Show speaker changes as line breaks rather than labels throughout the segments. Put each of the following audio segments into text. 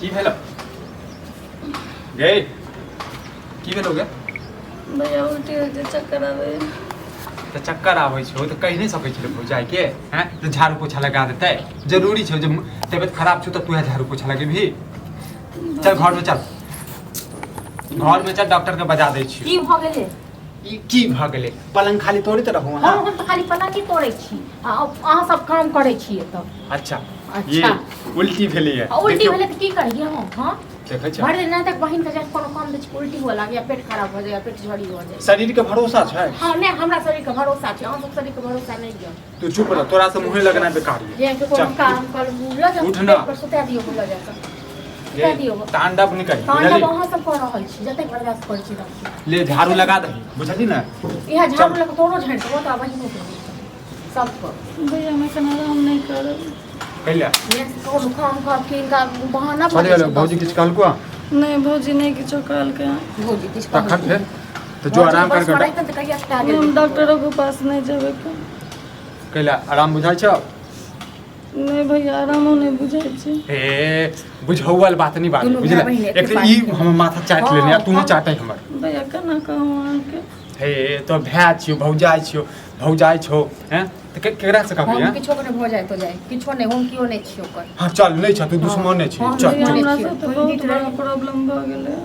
की भेलो गे? की भेलो गे?
भैया, उल्टी होइ छै, चक्कर आबै।
तऽ चक्कर आबै छौ तऽ कहि नहि सकै छलै भौजाई के? हैं, तऽ झाड़ू पोछा लगा देतै। जरूरी छौ जे तबियत खराब छौ तऽ तू झाड़ू पोछा लगेबही? चल, घरमे चल, घरमे चल, डॉक्टर के बजा दै छी।
की भऽ गेलै?
ई की भऽ गेलै? पलंग खाली तोड़ैत रहू अहाँ।
हम तऽ खाली पलंग ही तोड़ै छी आ अहाँ सब काम करै छी एतऽ।
अच्छा। ये उल्टी भेलैए।
आ उल्टी भेलै तऽ की करियै हम? हँ,
देखै छी।
भरि दिन तक बहिन के जाके कोनो काम दै छी, उल्टी हुअ लागैया, पेट खराब भऽ जाइया, पेट झड़ी भऽ जाइया।
शरीर के भरोसा छै?
हँ, नहि, हमरा शरीर के भरोसा छै, अहाँ सब शरीर के भरोसा नहि यऽ।
तू चुप रह, तोरा से मुँहे लगना बेकार ये।
जे के कोनो
चल,
काम कर लऽ जाउ।
उठ ना।
पेट पर सुता दियौ, लऽ जाकऽ सुता
ये,
दियौ।
तांडव नहि करी।
तांडव
बुझली?
अहाँ सब कऽ रहल छी, जतेक बर्दाश्त करै छी ततेक।
ले, झाड़ू लगा दही, बुझली ने?
इएह झाड़ू लऽ कऽ तोरो झाड़ि देबो तऽ बहिनो के सबके।
भैया, हम एखन आराम नहि करब।
कैला?
ने कोनो काम कर कि इनका बहाना भऽ
चल
जाइ
गेलो।
छै।
भौजी किछु कहलको?
नहि भौजी, नहि किछो कहलकै।
भौजी किछु
तखन
कहलकै?
फेर तऽ जो, आराम कर।
बस पढ़ाइ तऽ कहिया से
नहि, हम डॉक्टरोके पास नहि जेबै एखन।
कैला, आराम बुझाइ छौ?
नहि भैया, आरामो नहि बुझाइ छै।
हे, बुझौअल बात नहीं बात।
दुनू
बुझले?
भाय बहिन एके
एक तऽ
पास
ई
छै।
हमर माथा चाटि लेने आ
हँ,
तूहो
हँ।
चाटै हमर।
भैया, केना कहूँ अहाँके?
हे, तो भाय छियौ, भौजाइ छियौ, भौजाइ छौ, हैं, तऽ केकरा से कहबी?
हम
हैं?
किछो के भऽ जाय तो जाय, किछो नहि, हम कियो नहि छी ओकर।
हाँ, चल, नहीं छ, तू दुश्मन नहीं छी।
हँ,
चल।
भैया,
चल।
हमरा
छियौ।
साथ बहुत बड़ा प्रॉब्लम भऽ गेलै।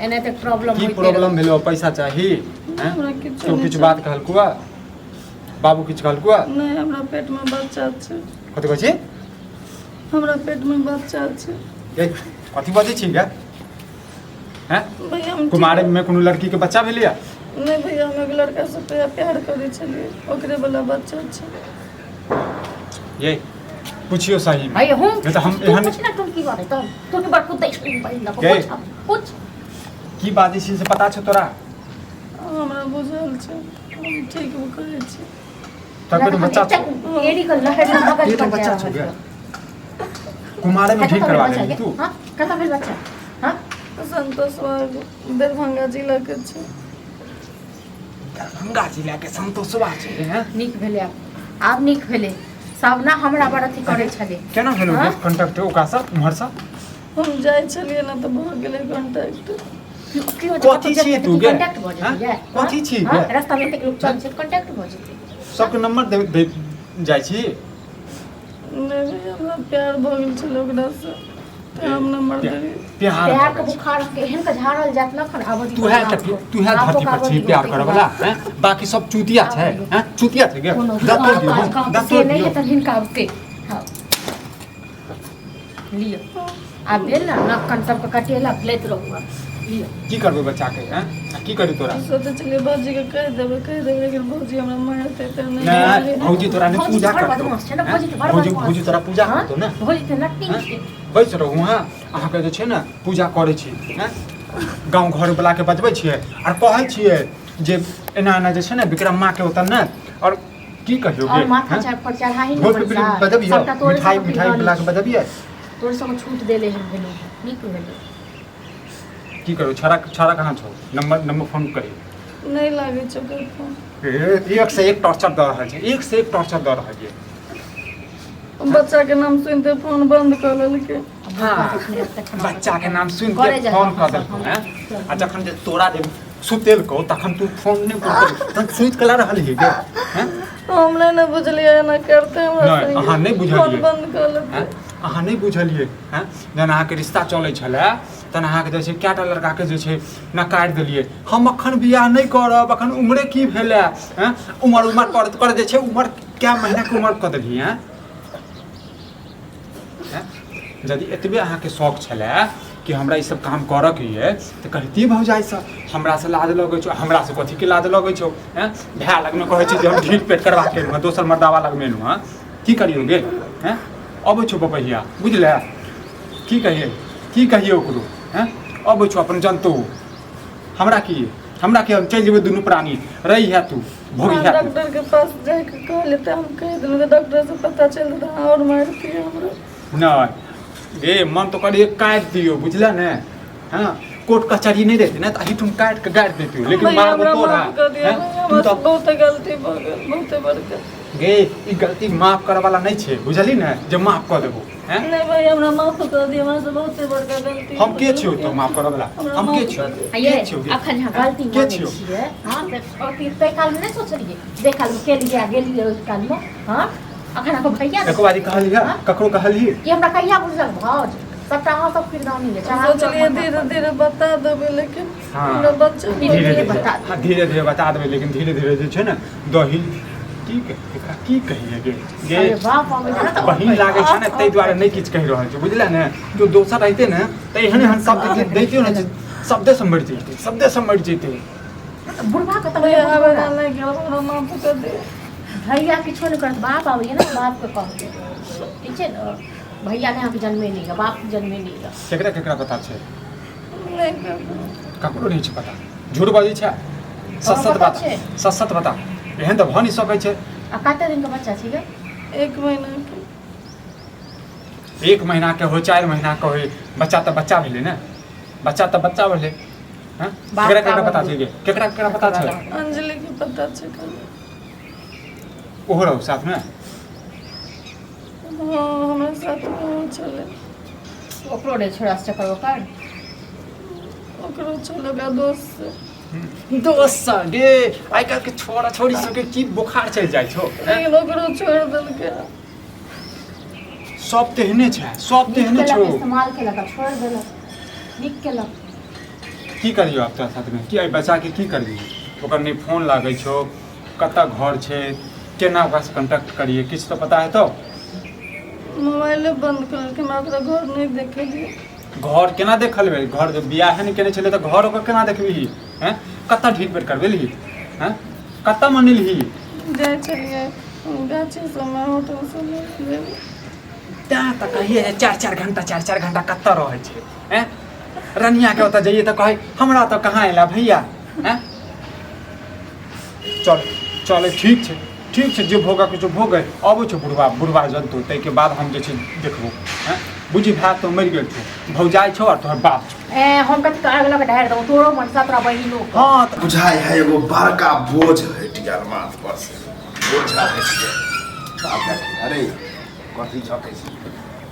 एना तऽ प्रॉब्लम
की
होइते
प्रॉब्लम भेलो? पैसा चाही? हैं?
हमरा किछो
तू
नहि
किछु
चाही।
बात कहलकू? बाबू किछु कहलकू?
नहि, हमरा पेटमे बच्चा छै।
कथी कहै छी?
हमरा पेटमे बच्चा छै।
ए, कथी बजै छी गे? हैं?
भैया, हम
कुमारे में कोनो लड़की के बच्चा भेलैया?
नहि भैया, हम एगो लड़कासँ प्यार करै छलियै, ओकरे वाला बच्चा छै।
ये, पूछियो सही में।
अरे हम
नहीं तऽ हम
तू
एहन
पूछ ना, तुम की बात है? तू की बड़ कुत्ते छी बहिन लऽ
के?
पूछ पूछ।
की बाजै छी से पता छौ तोरा?
हमरा बुझल छै, हम ठीक कहै छी।
तोरा पेट में बच्चा छौ?
एड़ी के लहर में मगज
पेट में
पर
बच्चा
जा
छौ
रहल
गे?
छै।
कुमारे में
कतऽ
ठीक
भेल
करवा
बच्चा
लेली
गे?
तू?
हाँ, कतऽ भेल बच्चा? हाँ।
संतोष, दरभंगा जिलाके छै।
दरभंगा जिला के संतोषवा छै, हैं?
नीक भेलै आब, आब नीक भेलै सब ना, हमरा बड़ अथी करै छलै।
केना भेलो
हाँ?
कॉन्टैक्ट ओकरासँ, उम्हरसँ?
हम जाइ छलियै ने तऽ भऽ गेलै कॉन्टैक्ट।
की हो?
कथी छियै तू गे?
कॉन्टैक्ट भऽ
हाँ?
जेतै?
कथी छियै गे?
रास्ता में एतेक लोक चल छै, कॉन्टैक्ट भऽ जेतै?
सबके नंबर दे दे जाइ छी?
नहि भैया, हमरा प्यार भऽ गेल छलै ओकरासँ तऽ हम नंबर देलियै।
प्यार
प्यार
भऽ
के
गेल छै।
बुखार के एहन के झाड़ल जात नखन आबऽ
तू है तऽ तू है धरती पर छी प्यार करऽ वाला, हैं? बाकी सब चूतिया छै, हैं, चूतिया छै गे।
कोनो
दत्तो दियौ,
काज काम
दत्तो
से नहि
दियौ।
हेतनि हिनका ओते। हँ, लिअ, आब भेल ने, नाक कान सबके कटेलक, लैत रहू आब। लिअ।
की करबै बच्चा के, हैं? आ की करी तोरा?
सोचै छलियै भौजीके कहि देबै, कहि देबै, लेकिन भौजी हमरा मारतै तऽ नहि
नहि
कहलियै।
भौजी तोरा नहि
भौजी
पूजा
तऽ बड़
करतौ।
बदमाश छै ने,
हैं?
भौजी तऽ बड़
भौजी
बदमाश।
भौजी तोरा पूजा
हँ?
करतौ ने?
भौजी तऽ नटनी
हैं?
छै।
बैस रहू। हँ, अहाँके जे छै ने पूजा करै छी, हैं, गाँव घरवलाके बजबै छियै आर कहै छियै जे एना एना जे छै ने विक्रम माँके ओतऽ ने, आओर की कहियौ
और
गे,
माथा
हैं?
चढ़ पर चढ़ाही ने
भोज
बरसा।
पे बजबियै
सबटा तोरे
मिठाई
सबके
मिठाई
पिघल
वलाके बजबियै।
तोरे सबके छूट देले हम, भेलो, नीक भेलो।
की करू? छड़ा छड़ा कहाँ छौ? नंबर नंबर फोन करी।
नहि लागै छै ओकर फोन।
ए, एक से एक टॉर्चर दऽ रहल छै, एक से एक टॉर्चर दऽ रहल छै।
बच्चाके नाम सुनिते फोन बन्द कऽ लेलकै।
हाँ, बच्चा के नाम सुनि
करे
के
जाइ
फोन कऽ
हम
देलकौ।
सब,
हैं, आ जखन जे तोरा जे सुतेलकौ तखन तू फोन नहि उठेलही, तखन सुति कला रहल गे, हैं?
हम नहि ने बुझलियै एना करतै हमरा
नहि,
संगे।
अहाँ नहि बुझलियै।
फोन बन्द कऽ लेलकै।
हैं? अहाँ नहि बुझलियै, हैं? जहन अहाँके रिश्ता चलै छलै तहन अहाँके जे छै कएटा लड़काके जे छै नकारि देलियै, हम अखन बियाह नहि करब, अखन उम्रे की भेलै, हैं? उमर उमर करैत करैत जे छै उमर कए महीनाके उमर कऽ देलियै, हैं? हैं? यदि एतबे अहाँके शौक छलै कि हमरा ई सब काम करऽके ये तऽ कहितियै भौजाइसँ, हमरासँ लाज लगै छौ? हमरासँ कथीके लाज लगै छौ, हैं? भाय लगमे कहै छै जे हम ढील पेट करबाके एलहुँ हँ, दोसर मर्दावा लगमे एलहुँ हँ, की करियौ गे, हैं? अबै छौ बबैया, बुझले? की कहियै, की कहियै ओकरो, हैं? अबै छौ, अपन जनतौ। हमरा की, हमरा की, हम चलि जेबै दुनू प्राणी, रही है तू, भोगी है तू।
डॉक्टर के पास जाके कहले तऽ हम कहि देलहुँ तऽ डॉक्टर से पता चलि तऽ आओर मारतियै हमरा।
नहि गे, मन तऽ करिए काटि दियौ, बुझले ने? हँ, कोर्ट कचहरी नहि रहतै ने तऽ एहिठाम काटि कऽ गाड़ि दैतियौ, लेकिन
भैया,
मारबो
हमरा
तोरा।
माफ कऽ दिअ।
हैं?
भैया,
तू
हमरा
तऽ
बहुते गलती भऽ गेल, बहुते बड़का।
गे ई गलती माफ करऽ वाला नहि छै, बुझली ने, जे माफ कऽ देबो। हैं?
नहीं भाई, हमरा माफ कर दिया, हमरा से बहुत बड़का गलती।
हम के छियौ तो माफ करऽ वाला?
हमरा
हम के
माफ
छियौ?
कर दिअ।
आ ये
के छियौ गे?
अखन अहाँ गलती
के
मानै
छियौ?
छियै? हँ, तऽ अथी ताहि कालमे नहि सोचलियै जाहि कालमे केलियै आ गेलियै ओहि कालमे? हँ, अखन अहाँके भैया
एको बारी कहलियै?
हँ?
ककरो कहलियै?
ई हमरा कहिया बुझल भौज, सबटा अहाँ सब किरदानी है।
सोचलिए धीरे धीरे बता देबै, लेकिन
हाँ।
हमरा बच्चा
धीरे
धीरे धीरे
बता।
हाँ, धीरे धीरे बता देबै, लेकिन धीरे धीरे जे छै ने दही की एकरा की कहिए गे गे?
अरे बाप, अबै छै ने तऽ।
बहिन लागै छै ने, ताहि दुआरे नहि किछु कहि रहल छै, बुझले ने? केओ दोसर रहिते ने तऽ एहन एहन शब्द जे दैतियो ने, शब्दे से मरि जैते, शब्दे से मरि जैते।
बुढ़बा के तऽ
भैया, आबै नहि गेल, हमरा माफ कर दिअ।
भैया किछो नहि करत, बाप आबैए ने, बापके कहबै, ठीक छै ने? भैया ने अहाँके जन्मे नहि यऽ, बापके जन्मे नहि यऽ।
केकरा केकरा पता छै?
नहि ककरो।
ककरो नहि छै पता? झूठ बजै छै। सत सत
पता
बता।
छै।
सत सत बता, एहन तऽ भऽ नहि सकै छै।
आ कते दिनके बच्चा छिकै?
1 महीना के।
1 महीना के हो, 4 महीना के होय, बच्चा तऽ बच्चा भेलै ने, बच्चा तऽ बच्चा भेलै। हँ,
बाप
केकरा केकरा
का
पता छै गे? केकरा केकरा पता छै?
अंजलि के पता छै खाली।
ओहो रहू साथमे?
हाँ, हमरा साथ में ओहो छलै।
ओकरो रहै छोड़ा से चक्कर ओकर?
ओकरो छलै, ओकरा दोस्त से।
दोस्त गे, आइ काल्हि के छोरा छोरी सबके की बोखार चलि जाइ छौ, हैं?
लेकिन ओकरो छोड़ि देलकै।
सब तेहने छै, सब
नीक
तेहने
केलक।
छौ।
इस्तेमाल केलक आ छोड़ि देलक, नीक केलक।
की करियौ आब तोरा साथमे? की एहि बच्चाके की करियै? ओकर नहि फोन लागै छौ, कतऽ घर छै, केना ओकरासँ कॉन्टैक्ट करियै, किछु तऽ पता हेतौ?
मोबाइले बंद कऽ देलकै, हमरा ओकरा घर नहि देखलियै।
घर केना देखलबै? घर जब बियाहे नहि केने छलै तऽ घर ओकर केना देखबिही? हैं, कतऽ ढीठ पेट करबेलही? हैं, कतऽ मनेलही?
जाइ छलियै गाछी सबमे, होटल सबमे जेबै।
तैँ तऽ कहिए जे 4 4 घंटा, 4 4 घंटा कतऽ रहै छै? हैं, रनियाके ओतऽ जइए तऽ कहै हमरा तऽ कहाँ अयला भैया। हैं, चल चल, ठीक छै, ठीक छै, जे भोगक छै भोगै। अबै छौ बुढ़बा, बुढ़बा जनतौ, ताहिके बाद हम जे छै देखबो। हैं, बुझी भाय तो मरि गेल छौ, भौजाइ छौ आओर तोहर बाप छौ।
ए, हम कथी आग लग ढारि देबौ तोरो मनसा, तोरा बहिनो के।
हँ तऽ
बुझाइ है एगो बड़का बोझ हटि गेल माथ पर से, बोझा हटि गेल। बाप रे, अरे कथी झकै छै,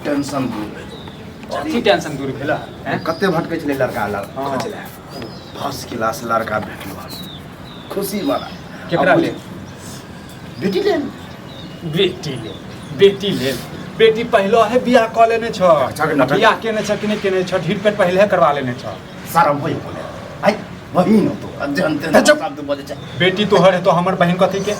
टेंशन दूर भेल।
कथी टेंशन दूर भेल? हैं?
कते भटकै छलै लड़का लग
हाँ।
खोजलै, फर्स्ट क्लास लड़का भेटलो हन, खुशी वाला।
केकरा लेल?
बेटी लेल।
बेटी लेल? बेटी लेल? बेटी पहले है बियाह कऽ लेने छ।
अच्छा, नाटक।
बियाह केने छ कि नहि केने छ? ढीठ पेट पहले करवा लेने छ।
शरम होय बोले आई बहिन हो तो जहन तेहन
चुप।
शब्द बजै छै।
बेटी तोहर हेतो, हमर बहिन कथी के?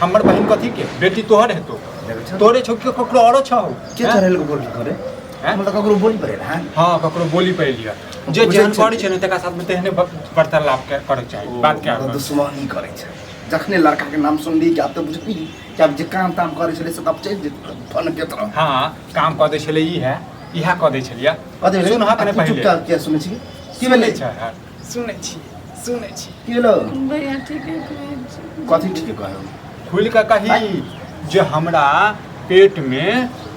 हमर बहिन कथी के? बेटी तोहर हेतो।
देखै छौ?
तोरे छौ कि ककरो औरो छौ?
के
हैं?
चढ़ेल के बोली करे?
हैं?
मतलब ककरो बोली पड़े हैं?
हाँ, ककरो बोली पड़ि लिअ। जे
बुझै
जेहन
छै।
करै छै ने, तकरा साथमे तेहने वार्तालाप करैके चाही। बात क्या?
मतलब दुश्मनी करै छै। जखने लड़का के नाम सुनली कि आब तऽ बुझबी कि आब जे काम ताम करै छलै से तऽ आब चलि जेतै फन के तरह।
हाँ, काम कऽ दै छलै, ई है इएह कऽ दै छलियै।
कथी भेलै?
सुनह कने
तू
पहिले।
चुपचाप किया सुनै छी? की भेलै?
सुनै छै, सुनै छी, सुनै छी।
की भेलो?
भैया, ठीके कहै छी।
कथी ठीके कहै?
खुलि कऽ कही जे हमरा पेटमे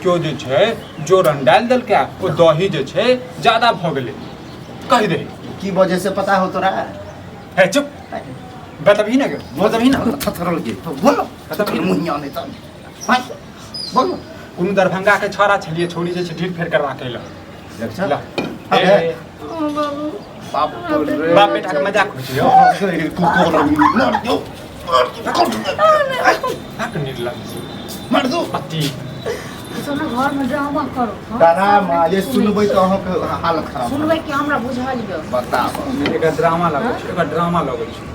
केओ जे छै जोरन डालि देलकै, ओ दही जे छै ज्यादा भऽ गेलै, कहि दे।
की वजह से पता हो तोरा?
हे चुप, बतबही ने गे, बतबही ने।
थथरल के बोलो।
बतबही ने।
मुहिया नहि तऽ हाय, बोलो।
कोनो दरभंगा के छौड़ा छलियै, छौड़ी जे छै ढीठ फेर करवा के अयलक।
देख छ।
ल।
अबे।
ए,
ओ बाबू।
बाप रे।
बाप बेटा के मजाक होइ छै यौ।
कुकुर मर दो,
नाक निर्लज्ज।
मर दो।
अति।
सब ने घरमे ड्रामा करो, हाँ?
डरामा ये सुनबै तऽ अहाँके हालत खराब।
सुनबै कि हमरा बुझल यऽ।
बताब।
एकर ड्रामा लगै छै, एकर ड्रामा लगै छै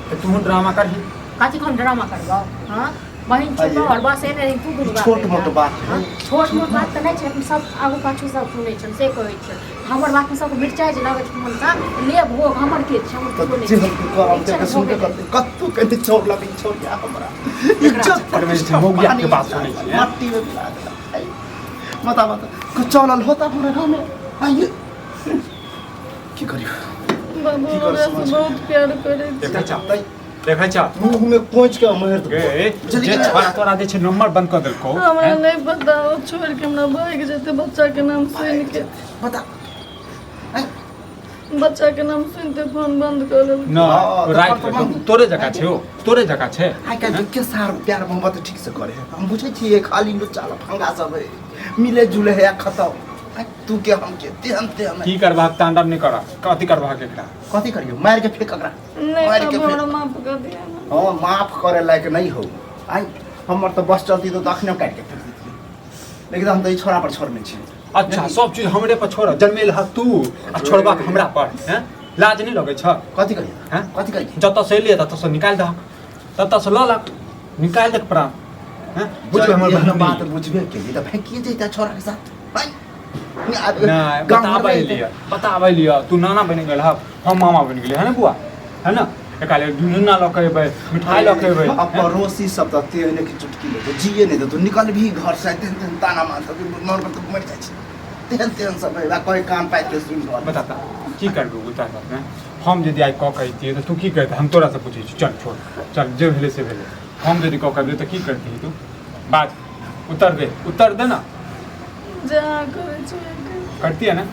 तऽ तूहूँ ड्रामा करही।
कथी हम ड्रामा करबौ? हाँ, बहिन छोटो
आइए।
और बस एने रही तू दुनू बाप
छोट
बेटा।
मोट बात है।
हाँ, छोट मोट बात तऽ नहि छै, लेकिन सब आगू पाछू सब सुनै छै, से कहै छै हमर बातमे सबके मिरचाइ जे लगै छै मनसा ले भोग, हमर के छै? हमर
तऽ
केओ नहि
जे
छै।
हम करब
ठीक छै
तेकर
ने,
सुनके
भोगे।
कते कतौ कते छोड़ लगे छोड़ या हमरा
एकरा
इज्जत
चक्करमे जे छै मौगिया के बात सुनै छियै, हैं?
मट्टी में मिला देलक। आइ, बता बता कुछ चलल होता पूरा गाँव में? आइए की करियो?
बाबू,
की कर
हमरा से
समझ?
बहुत प्यार करै छै।
देखै छ, देखै छ?
मुँह में कोच के मर
गे, जे छोरा तोरा जे छै नंबर बंद कऽ देलकौ।
हमरा
हैं?
नहि पता, ओ छोड़ि के हमरा भागि जेतै बच्चा के नाम सुनि के।
बता। आइ,
बच्चा के नाम सुनते फोन बंद कऽ लेलकै।
नहि,
हँ, तऽ
राति
पर
के
तऽ
तोरे जकाँ छै ओ, तोरे जकाँ छै।
आइ काल्हि के सार प्यार मोहब्बत ठीक से करे है, हम बुझै छियै, खाली लुच्चा लफंगा सब है, मिले जुले है आ खतम। आइ तू के हम के तेहन तेहन है।
की करबाक, तांडव नहि करह, कथी करबाक एकरा?
कथी करियौ, मारि के फेक एकरा।
नहि,
मारि के
तब हमरा
फेक।
माफ कऽ दिअ ने।
हँ, माफ करे लायक नहीं हो। आइ हमर तऽ बस चलती तऽ अखने काटि के फेक देतियै, लेकिन हम तऽ ई छोड़ा पर छोड़ने छी।
अच्छा, सब चीज हमरे पर छोड़, जन्मेल ह तू आ छोड़बाक हमरा पर हैं? लाज नहि लगै छ?
कथी करियै?
हैं?
कथी करियै?
जतऽ से एलियै ततऽ से निकालि दहक, ततऽ से लऽ लक, निकालि दक प्राण हैं? बुझबै हमर
एहन
बहिन
बात बुझबे केली तऽ फेकिए जैता छोड़ा के साथ। भाइ,
नहि, बताबै लिअ, बताबै लिअ। तू नाना बनि गेल हक, हम मामा बनि गेलियै, है ने बुआ, है ने? एकरा लेल झुनझुना लऽ के एबै, मिठाई लऽ के एबै।
आ पड़ोसी सब तऽ तेहन कि चुटकी लेतौ, जिए नहि देतौ, निकल भी घर से तेहन तेहन ताना मारतौ कि मन पर तऽ मरि जाइ छै। तेहन तेहन सब है, कोई कान पाति के सुनि रहल।
बता तऽ की करबै तोरा साथमे? हम यदि आइ कऽ के अइतियै तऽ तू की करतै? हम तोरासँ पूछै छी। चल छोड़, चल, जे भेलै से भेलै। हम यदि कऽ के अबियै तऽ की करतिही तू? बाज, उत्तर दे, उत्तर दे ने।
जे अहाँ करै छी वएह करू।
करतियै ने?